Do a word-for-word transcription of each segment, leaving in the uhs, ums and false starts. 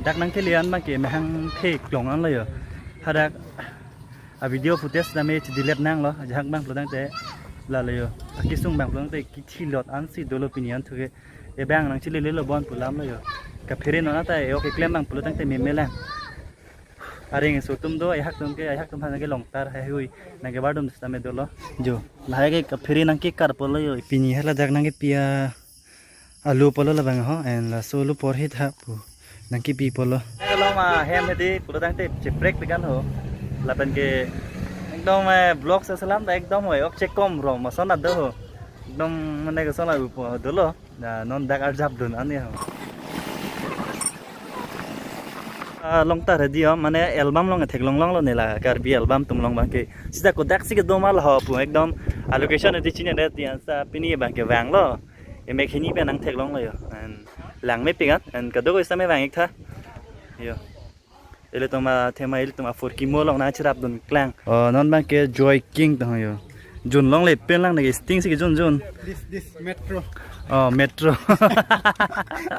Dak nangkele an abangke mehang theklong anlo yo. Hadak a video footage tame chi delete nanglo, ajahak abang pulotangte lalo yo. Akesung abang pulotangte kithi lot ansi dolo pini an thuke. Ebang nangchilele lo bon pu alam lo yo. Kaphere non ata e-ok keklem abang pulotangte memelang. Areng so atum do, ajahak atum ke, ajahak atum aphan ke longtar haihui. Nangkevardom sitame dolo. Jo, lahai ke kaphere nangkekar pulo yo. Pini hala dak nangkepi a alu pulo labang ho, and laso alu porhi tha pu nangkepi pulo. Kalau ma hem hedi pulotangte cheprek pikan ho. Lapen ke ekdom, eh, vlog sa salam ta ekdom ho, ok chekom rong mason ado ho. Ekdom mane koson la upo dolo. Na non dak arjap dun ani ho. Ah, longtar hedi ho, mane album along theklong longlo nela Karbi album atum along abangke. Sita kodak si kedo ma la ho pu ekdom a location hedi chinidet ti ansa pini abangke vanglo. Emek hini pen nangtheklonglo yo. And langmepik an, and kadokave sitame vang-ik tha. Yo. Ilitum athema ilitum a four kimo along nangcherap dun klang. Oh, non abangke Joy King tong yo. Jun longle pen lang neke sting si kejun jun. This, this metro. Oh, metro.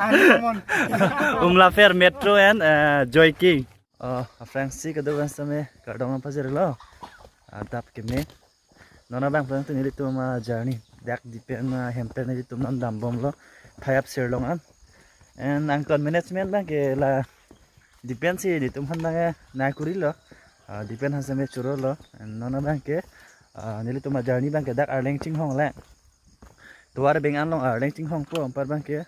Uncommon. Umlaper metro and, uh, Joy King. Oh, aphrangsi kadokave sitame kardom pajirlo. Adap keme. Non abang pulotangte nelitum a journey dak Dipen ahem pen nelitum non dambomlo, Thai Apsir along an. And angton management abangke la Dipen si nelitum aphan abangke nangkurilo. Ah, Dipen aphan sitame chorolo. And non abangke, ah, nelitum a journey abangke dak Arleng chinghong le. Tovar beng along Arleng chinghongpo, anpar abangke,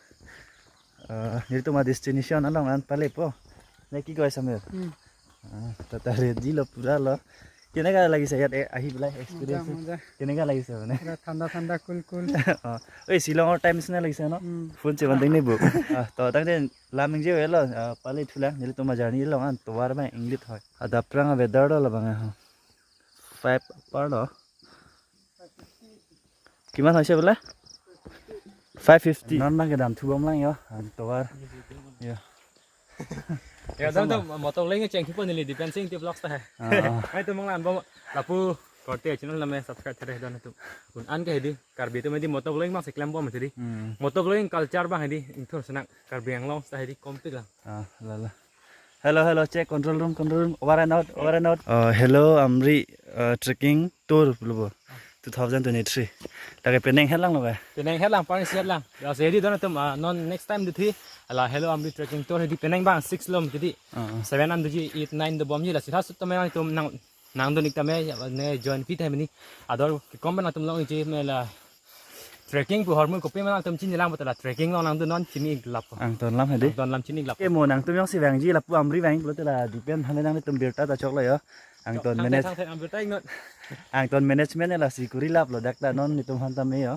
ah, nelitum a destination along an palepo. Ne ki koi Samuel? Hmm. Ah, tata ready lo pura lo. কেনেকা লাগিছে ইয়াত এ-, আহি পেলাই মজা, এক্সপিৰিয়েঞ্চ? মজা। কেনেকা লাগিছে মানে? পুৰা ঠাণ্ডা ঠাণ্ডা, কুল কুল। অ। ঐ, শ্বিলঙৰ টাইম নিচিনা লাগিছে ন? উম। ফোন চেভেন টেং নেবু। আহ, তো, তাতে লামিং যে হ'ল, আহ, পালে থুলা, নিলে তোমাৰ জাৰ্ণি লওঁ, আন, তোৱাৰ বা ইংলিত হয়। আদা প্ৰাং ৱেডাৰ দ লাবাং আহ। ফাইভ পাৰ দ। কিমান হৈছে বোলে? Five fifty. Non abangke dam thubom lang yo, ang tovar. Yo. Ya, dam to motor leng cheng thupo neli Dipen Singh ti vlogs ta hai. Ah. Ai to manglan bom lapu korte channel name subscribe thare don tu. Un an ke hedi Karbi atum hedi motor leng ma seklem bom hedi. Hmm. Motor leng culture abang hedi ingthur senak Karbi Anglong ta hedi kompik lang. Ah, lala. Hello, hello, check control room, control room, over and out, over and out. Uh, hello, Amri, uh, trekking tour, lubo, two thousand twenty-three. Lake penang helang lo ba? Penang helang, paling siat lang. Ya, jadi don atum, ah, non next time duthi, ala hello, Amri trekking tour, di penang bang six lom, jadi Uh-uh. seven an duji, eight, nine do bom ji la, sitha sut to memang atum nang nangdun-ik tame, ya, ne join pi tame ni. Ador ke komben atum long iji me la trekking pu hormu kopi me nangtum chini lang betul la trekking long nangdun non chini-ik lap. Angton lam hedi. Angton lam chini-ik lap. Ke mo nangtum jongsi vangji lapu Amri vang pulote la Dipen hane nangtum birta ta choklo yo. Angton Angton manage. Angton birta ingot. Angton management la si kuri lap lo dak ta non netum aphan tame yo.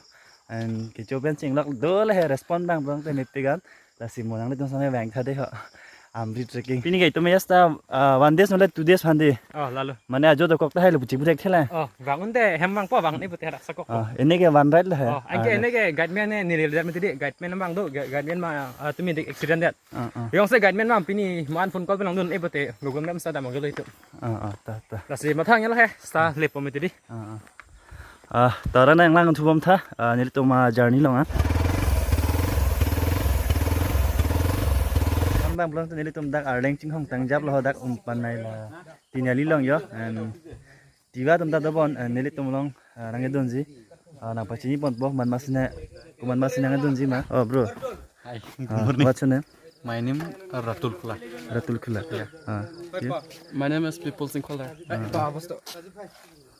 And kecho pen chinglok dole he respond abang abang te mepik an. Lasi mo nangtum same vang tha de ho. Amri trekking. Pini ke itum just, uh, one days nole two days aphan de. Oh, lalo. Mane ajo dokok ta hai lo puchik puchik thela. Oh, vang unte hem vangpo, vang ni pute hadak sakok. Oh, ini ke one ride la hai. Oh, anke Ah, ini ke guide man ne niril dat mati di, guide man abang do, guide man ma, ah, tumi dik accident dat. Ah, ah. Jongsi guide man abang pini man phone call pen nangdun e pute Google Maps ta damlo itu. Ah, ah, ta, ta. Lasi mathang ya la hai, sta lepo mati di. Ah, ah. Ah, tara nanglang thubom tha, ah, nelitum a journey long, ah. Abang pulote nelitum dak Arleng chinghong tangjaplo dak Umpanai la Tiniali along yo, and tiwa atum ta dobon, and nelitum along, ah, nangkedunji, ah, nangpachini ponpo, man masine, komat masine nangkedunji ma, oh bro. Hi, good Ah, morning. What's your name? My name is Ratul Khula. Ratul Khula. Yeah. Ah, you? My name is People Singh Kholdar. Ah.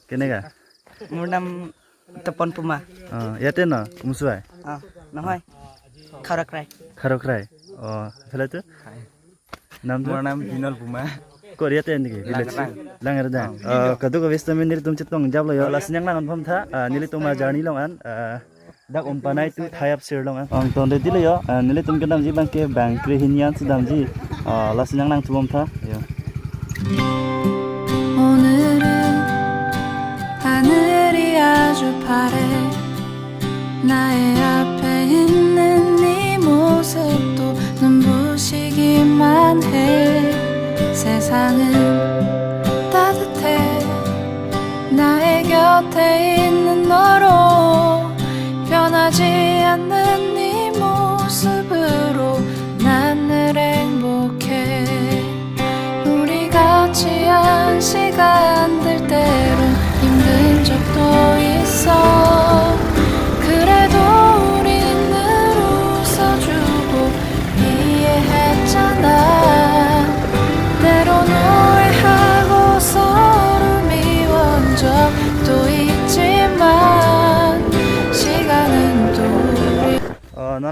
Kenega? মোৰ নাম তপন পুমা। অ, ইয়াতে ন? মুচুৱাই? অ, নহয়। খাৰকৰাই। খাৰকৰাই? অ, এইফালেতো? নামটো? মোৰ নাম বিনল পুমা। ক'ৰ ইয়াতে নেকি? ভিলেজ? লাংৰাং। লাংৰাং। অ। অ, kadokave sitame nelitum chetong japlo yo. Lasi nanglang-onbom tha, ah, nelitum a journey long an, ah, dak Umpanai tu Thai Apsir long an. Angton ready lo yo, ah, nelitum kedamji abangke bangkre hini an si damji. Ah, lasi nanglang thubom tha. Yo. 오늘은 하늘이 아주 파래 나의 앞에 있는 네 모습도 눈부시기만 해 세상은 따뜻해 나의 곁에 있는 너로 변하지 않는 네 모습으로 난 늘 행복해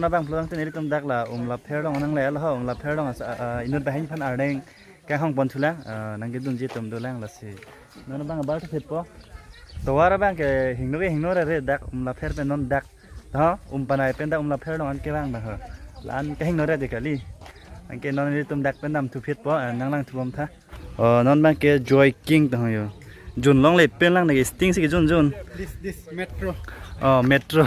Non abang pulo tangte nelitum dak la Umlapher along nangle lo ho, Umlapher along asa, ah, inut banghini aphan arleng kanghong pon thulang, ah, nangkedunji atum dolang lasi. Non abang abar thuphitpo. Tovar abang ke hingno ke hingno re re dak Umlapher pen non dak. Ha, um panai pen dak Umlapher along an kevang abang ho. La-an kehingno re de kali. Anke non nelitum dak pen dam thuphitpo, eh, nanglang thubom tha. Oh, non abang ke Joy King tang yo. Jun longle pen lang neke sting si ke jun jun. This, this metro. Oh, metro.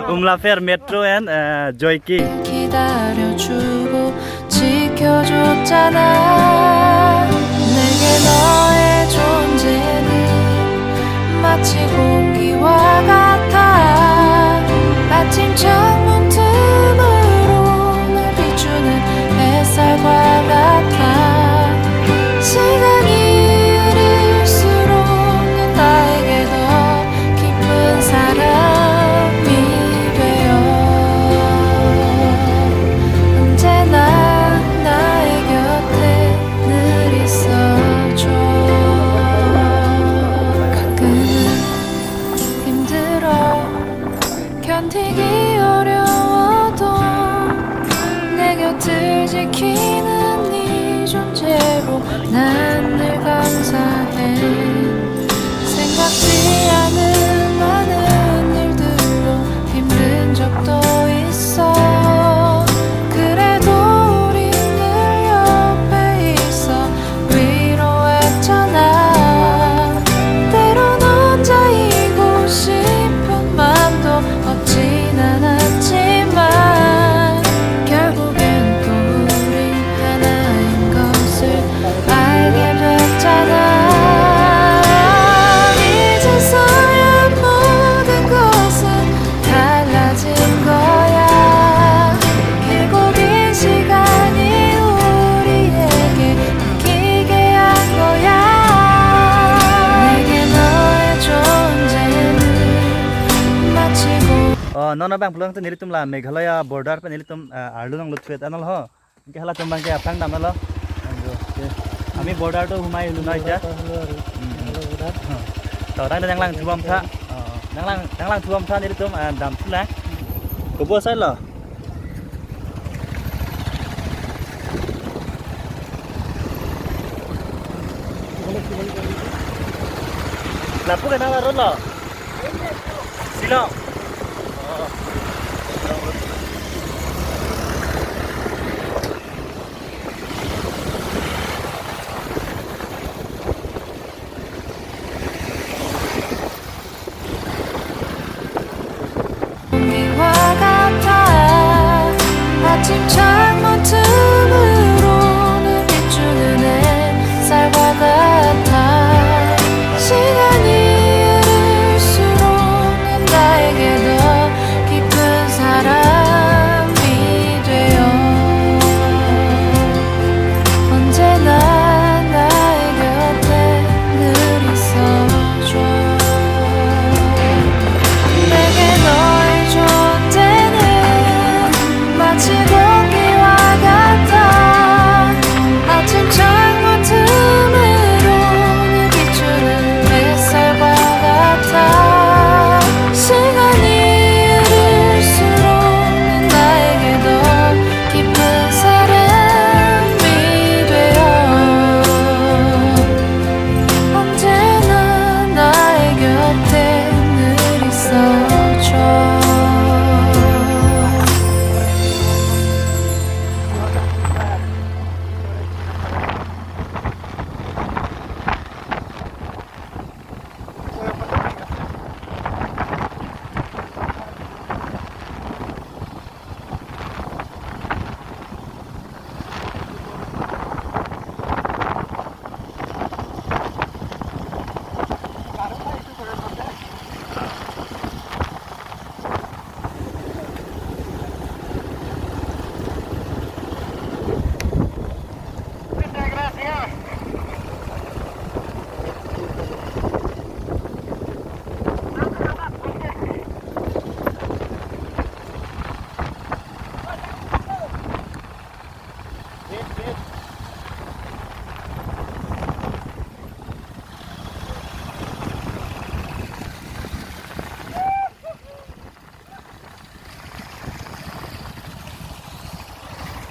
Umlapher metro and, eh, Joy King. 기다려주고 지켜줬잖아. 내게 너의 존재는 마치 공기와 같아. 아침 창문 틈으로 날 비추는 햇살과 같아. 시간이 흐를수록 넌 나에게 더 깊은 사람이 되어. 언제나 나의 곁에 늘 있어줘. 가끔은 힘들어, 견디기 어려워도 내 곁을 지키는 네 존재로 난 늘 감사해. 생각지 않은 많은 일들로 힘든 적도 있어. 그래도 우리 늘 옆에 있어. 위로했잖아. 때론 혼자이고 싶은 맘도 없진 않았지만 결국엔 또 우리 하나인 것을 알게 됐잖아. 이제서야 모든 것은 달라진 거야. 길고 긴 시간이 우리에게 느끼게 한 거야. 내게 너의 존재는 마치 고 Oh, non abang pulo tangte nelitum la Meghalaya border pen nelitum, eh, arlo nanglut pet anal ho. Anke halatum abang ke aphrang damlo. Ayo, oke. Ami border to humai hulu noi ja. Hmm. To tangte nanglang thubom tha. Oh, nanglang, nanglang thubom tha nelitum, eh, dam thulang. Kobo asai lo. Lapu ke nang la road lo? Shillong. Oh. 공기와 같아. 아침 창문 틈으로 늘 비추는 햇살과 같아. 시간이 흐를수록 넌 나에게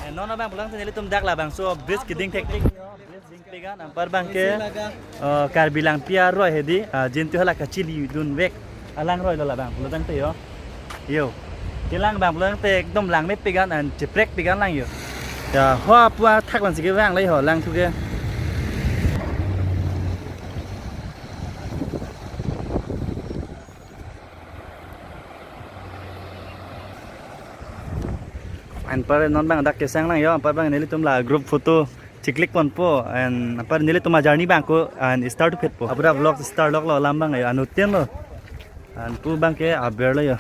Non abang pulang nelitum dak labangso bridge keding thek. Bridge dingpik an anpar abangke, eh, Karbi Langpi aroi hedi, ah, jintu hala kachili dunvek alangroi lo labang pulo tangte yo. Yo. Kelang abang pulo tangte ekdom langmepik an, an cheprekpik an lang yo. Ya, ho apu athak lang si kevang le ho langthu ke. Anpar non abang dak kesang lang yo, anpar abang nelitum la group photo chiklik ponpo, and anpar nelitum a-journey abang ko, and start phetpo. Apura vlog start lok lo alam abang yo, anuttin lo. An pu abangke aber lo yo.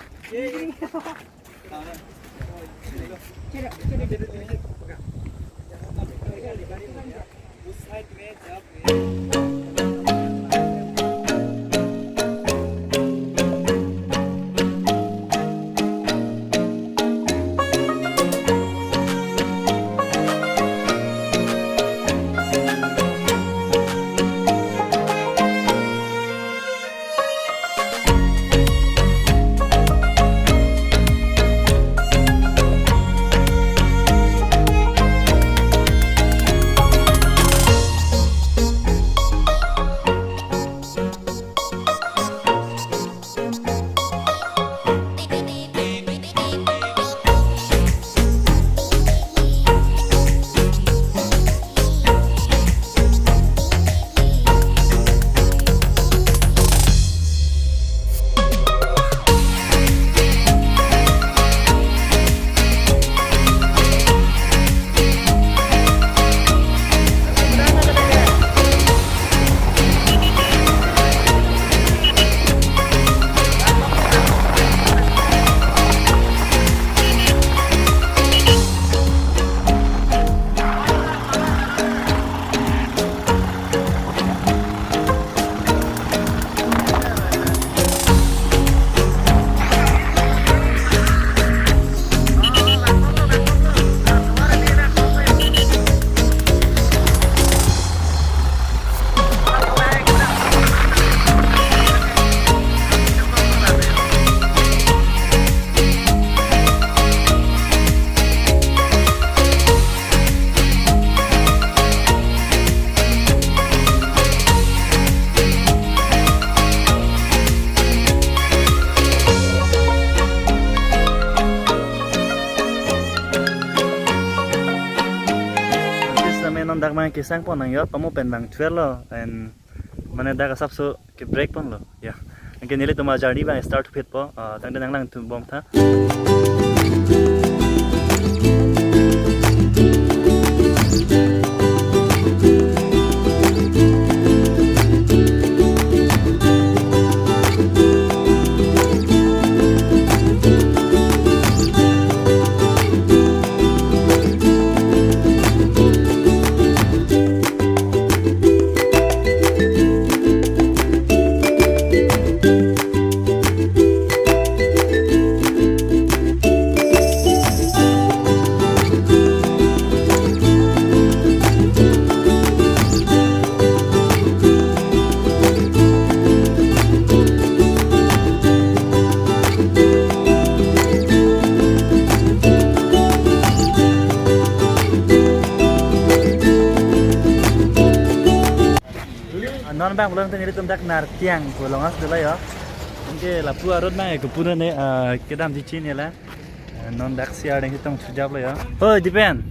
Same non dak abang kesang pon nang yo, pamo pen abang thuer lo, and mane dak asapso kebrek ponlo. Ya. Anke nelitum a-journey abang start phetpo. Ah, tangte nanglangthu bom tha. Non abang pulang tadi tum dak Nartiang pulang as dulu ya. Anke lapu a-road abang ya, kopi ne, ah, kedam di chin ya la. Ah, non dak si ada yang hitung sujap lo ya. Oh, Dipen.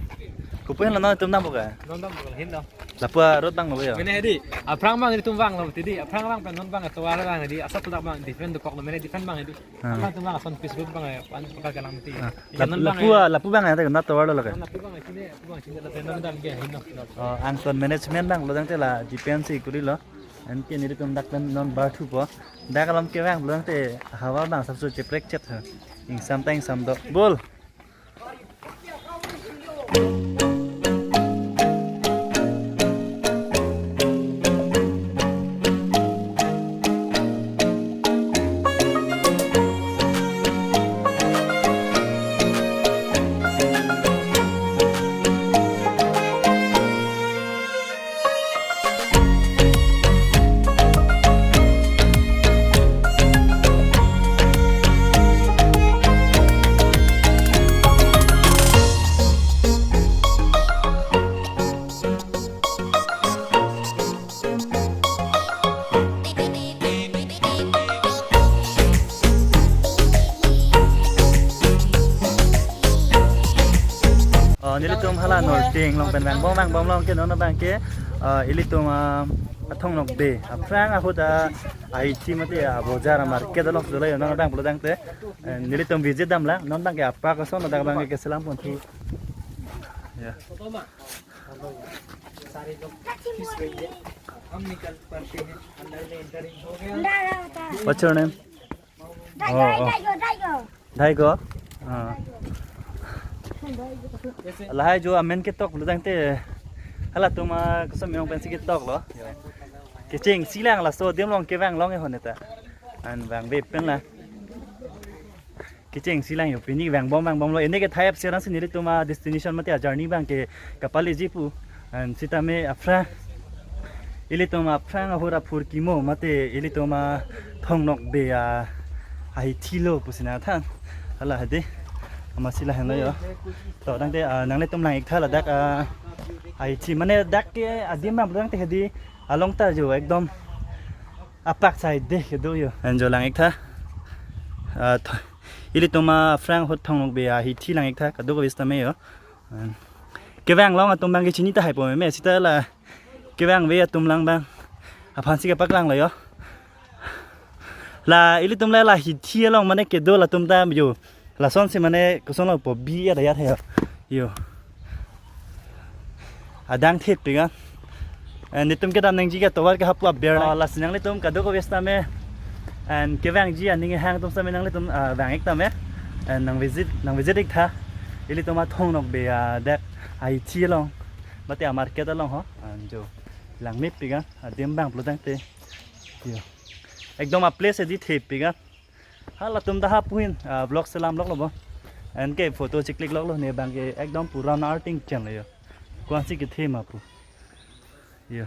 Kopi lo non tum dam buka? Non dam buka, hin dam. Lapu a-road abang lo ya. Mene hedi, aphrang abang tum vanglo tadi, aphrang abang pen non abang atovar abang hedi, asap dak abang different dokok lo, mene different abang hedi. Ah. Abang tum abang ason pis road abang ya, pan pakar kalang mati. Ah. Ya, lap-, non abang lapu ya. A-, lapu abang ya, tadi non atovar lo la ke? Non lapu abang ya, sini, lapu abang sini, lapu non dam ke, hin dam. Oh, angton management abang lo tangte la Dipen si kuri lo. Anke nelitum dak pen non bar thupo. Dak alam kevang pulang te hawa abang asapso cheprek chet ha. Ingsam ta ingsam do. Bol. Nelitum hala Norting along pen vangbom vangbom along ke non abang ke, ah, ilitum, ah, Thong Nokbe aphrang ahut, ah, ahithi mate, ah, bojar, ah, market along sudah yo non abang pulo tangte. Eh, nelitum visit damlang, non abang ke apak ason dak abang ke selam pon thu. Ya. What's your name? Oh, oh. Daigo? Ah. Lahai jo amen ketok lo tangte. Halatum, ah, koson meyong pensi ketok lo. Kechengsi lang laso adim along kevang long e hon eta. An vangve pen la. Kechengsi lang yo, pini vangbom vangbom lo. Ene ke thai apser ansi nelitum a-destination mate a-journey abang ke kapaleji pu. An sitame aphrang ilitum aphrang ahut aphurkimo mate ilitum a Thong Nokbe a ahithi lo pusi nangthan. Hala hadi. Amatsi lahenlo yo. To tangte, ah, nanglitum lang-ik tha ladak, ah, ahithi mane dak ke adim abang tangte hadi along ta jo ekdom apak sai de kedo yo. An jo lang-ik tha. Ah, th-, ilitum aphrang ahut Thong Nokbe ahithi lang-ik tha, kadokave sitame yo. An kevang long atum abang ke chini tahai po meme, sita la kevangve atum lang abang aphansi kapaklang lo yo. La ilitum la, la hithi along mane kedo latum ta yo. Lasonsi mane koson lo po bi ya da ya yo. Yo. Adang thip piga. And nelitum kedam nangji ke tovar ke hapu aber. Ah, lasi nanglitum kadokave sitame. And kevangji aning hang atum sitame nanglitum, ah, vang-ik tame. And nang visit, nang visit-ik tha. Ilitum a Thong Nokbe, ah, dak ahithi along. Mate a-market along ho. And jo. Langme piga. Adim abang pulo tangte. Yo. Ekdom a-place edi thip piga. Halatum ta hapu ahin, ah, vlog selam lok lo bo. Anke photo cheklik lok lo ne abang ke ekdom pura na arting chen lo yo. Ko-ansi kethe ma pu. Yo.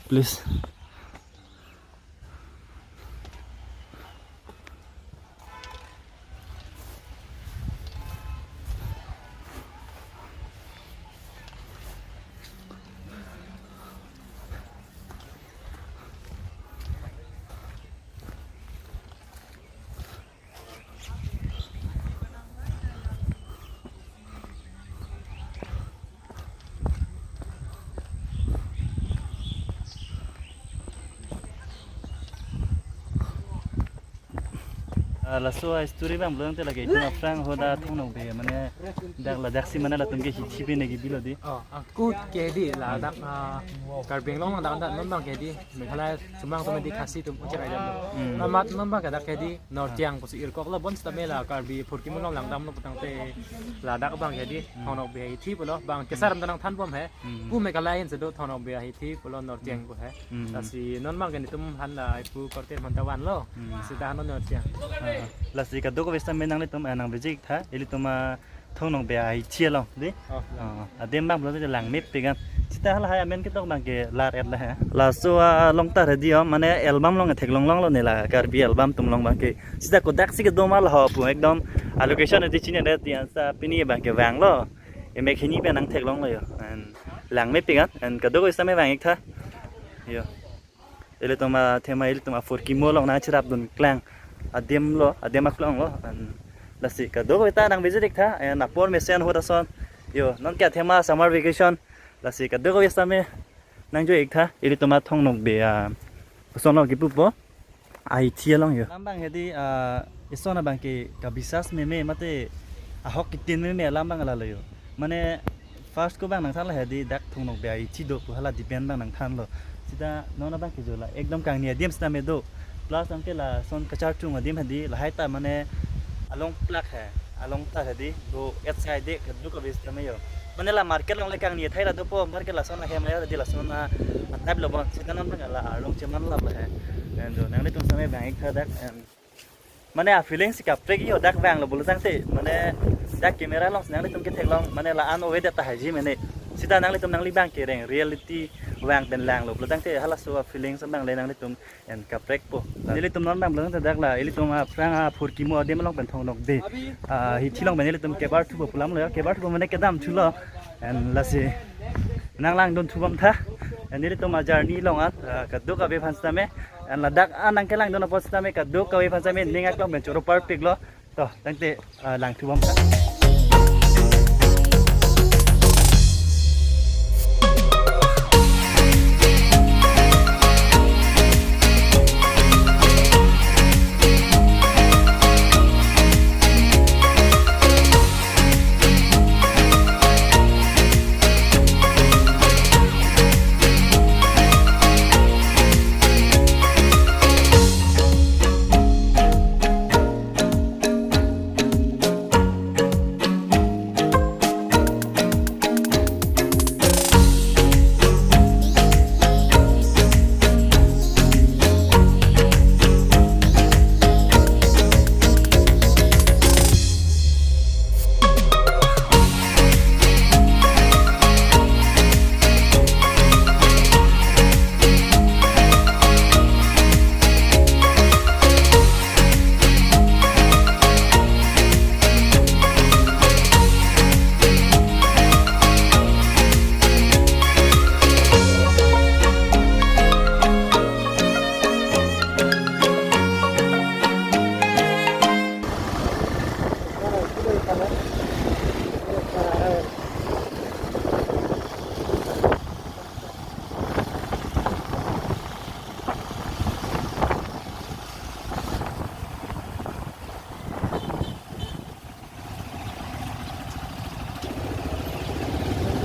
Please. Ah, laso a-story abang pulo tangte lake itum aphrang ahut a Thong Nokbe mane dak ladaksi mane latum ke hithi pen ke bilo di. Oh, angkut ke di ladak, ah, Karbi Anglong ladak dak non abang ke di Meghalaya chomang atum di Khasi atum uchirai dam lo. Hmm. Amat non abang ke dak ke di Nortiang pusi irkok lo, bonsitame la Karbi aphurkimo along langdam lo pu tangte ladak abang ke di Hmm. Thong Nokbe ahithi pulo abang kesar atum ta nangthan bom he. Hmm. Pu Meghalaya ahin si do Thong Nokbe ahithi pulo Nortiang pu he. Hmm. Lasi non abang ke nelitum aphan la ipu korte aphanta vanlo. Hmm. Sita non Nortiang. Ah, lasi kadokave sitame nanglitum, eh, nang visit tha, ilitum a Thong Nokbe ahithi along, di? Oh, ya. Oh, adim abang pulo tangte langme piga. Sita halahai amen ketok abang ke lar-et la he. Laso along ta ready ho, mane album along theklong longlo ne la Karbi album atum along abang ke. Sita kodaksi kedo ma la ho pu ekdom a-location edi chini det di ansa pini abang ke vanglo. Emek hini pen nang theklong lo yo. And langme piga, and kadokave sitame vang-ik tha. Yo. Ilitum athema ilitum aphurkimo along nangcherap dun klang adim lo, adim aklong lo, and lasi kadokave ta nang visit-ik tha, and apor mesen ahut ason. Yo, non ke athema summer vacation, lasi kadokave sitame nang jo-ik tha, ilitum a Thong Nokbe, ah, ason lo kipu po, ahithi along yo. Alam abang hedi, ah, ison abang ke kabisas meme mate ahok kitin meme alam abang ala lo yo. Mane first ko abang nangthan la hedi dak Thong Nokbe ahithi do pu hala depend abang nangthan lo. Sita non abang ke jo la ekdom kangni adim sitame do. Plus anke lason kacharchung adim hedi lahai ta mane along plak he, along ta hedi do et sai de kadokave sitame yo. Mane la market along le kangni athai ra do po, market lason ahem le hedi lason a, a-type lo bon. Sita non abang la arlong cheman la he. And do nanglitum sitame vang-ik tha dak, and mane a-feeling si kaprek yo dak vanglo pulo tangte, mane dak camera along si nanglitum ketheklong, mane la-an ove det tahai ji mene. Sita nanglitum nangli abang kereng reality vang pen langlo pulo tangte halaso a-feeling abang le nanglitum en kaprek po. Nelitum non abang pulo tangte dak la ilitum aphrang aphurkimo adim along pen Thong Nokbe ahithi along pen nelitum kebar thupo pu alam lo yo, kebar thupo mane kedam thulo. And lasi nang langdun thubom tha. And nelitum a-journey along at, ah, kadokave aphan sitame. And ladak an nang kelangdun apot sitame kadokave aphan sitame ning aklong pen choro parpik lo. To, tangte, ah, lang thubom tha.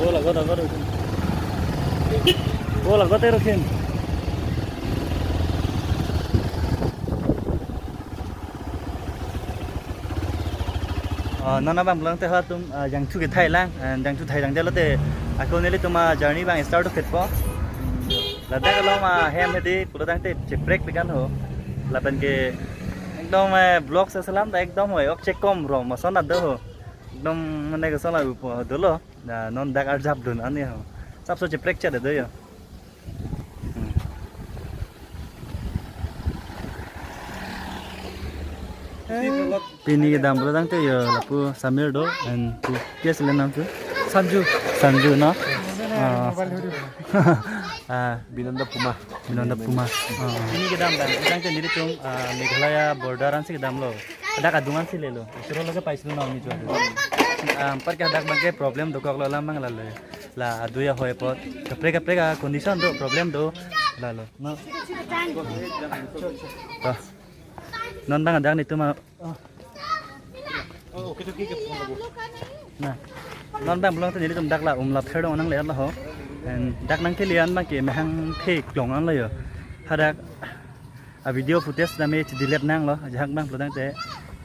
Bol agot agot rukhin. Bol agot rukhin. Ah, non abang pulote ha atum, ah, jangthu kethai lang, ah, jangthu thai lang jalo te ako nelitum ajourney abang start kethpo. Ladak along ahem hedi pulotangte cheprek pikan ho. Lapen ke ekdom, eh, vlog selam ta ekdom ho, ok chekom rom, mason ado ho. Ekdom mane koson la upo dolo. Na non dak arjapdun ani ho. Sapso cheprek chat do yo. Hmm. Pini kedam pulotangte yo lapu Samir do and pu, kiasi le nam tu? Sanju. Sanju no? Ah. Ah, Binanda Puma. Binanda Puma. Ah. Pini kedam dam. Tangte nelitum, ah, Meghalaya border ansi kedamlo. Dak adung ansi lelo. Suro lage paislo na ni jual. Ah, anparke dak abangke problem dokoklo, alam abang lalo. La adu ahoi apot. Kaprek kaprek a condition do, problem do. Lalo. No. Ah. Non abang dak nelitum a. Na. Non abang pulote nelitum dak la umlap her dong nang le la ho. And dak nangkele an abangke mehang theklong anlo yo. Hadak a video footage tame chi delete nanglo. Ajahak abang pulotangte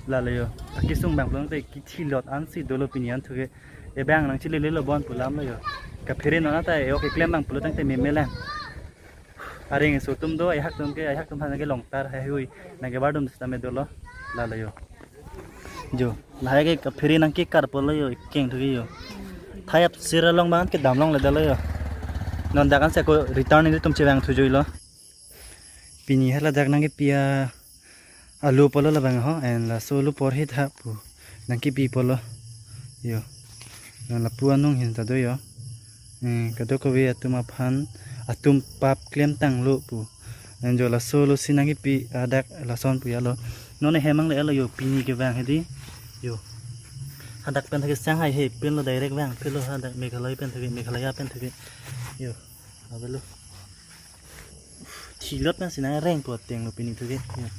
lalo yo. Akesung abang pulotangte kethilot ansi dolo pini an thuke. E abang nangchilele lo bon pu alamlo yo. Kaphere non ata e-ok keklem abang pulotangte meme lang. Areng so atum do, ajahak atum ke, ajahak atum aphan ke longtar haihui nangkevardun sitame dolo. Lalo yo. Jo, lahai ke kaphere nangkekar pulo yo, keng thuke yo. Thai apsir along abang kedam longle dolo yo. Non dak ansi ako return nelitum chevang thujuilo. Pini hala dak nangkepi a alu pulo labang ho, and laso alu porhi tha pu nangkepi pulo. Yo. Non lapu anung hin ta do yo. Eh, kadokave atum aphan atum pap klemtanglo pu. And jo laso alu si nangkepi adak lason pu yalo. Non ahem angle lo yo pini kevang hedi. Yo. Hadak pen thake Shanghai he pinlo, direct vangphitlo hadak Meghalaya pen thake, Meghalaya pen thake. Yo. Avelo. Thilot na sinang reng pu atenglo pini thuke. Ya.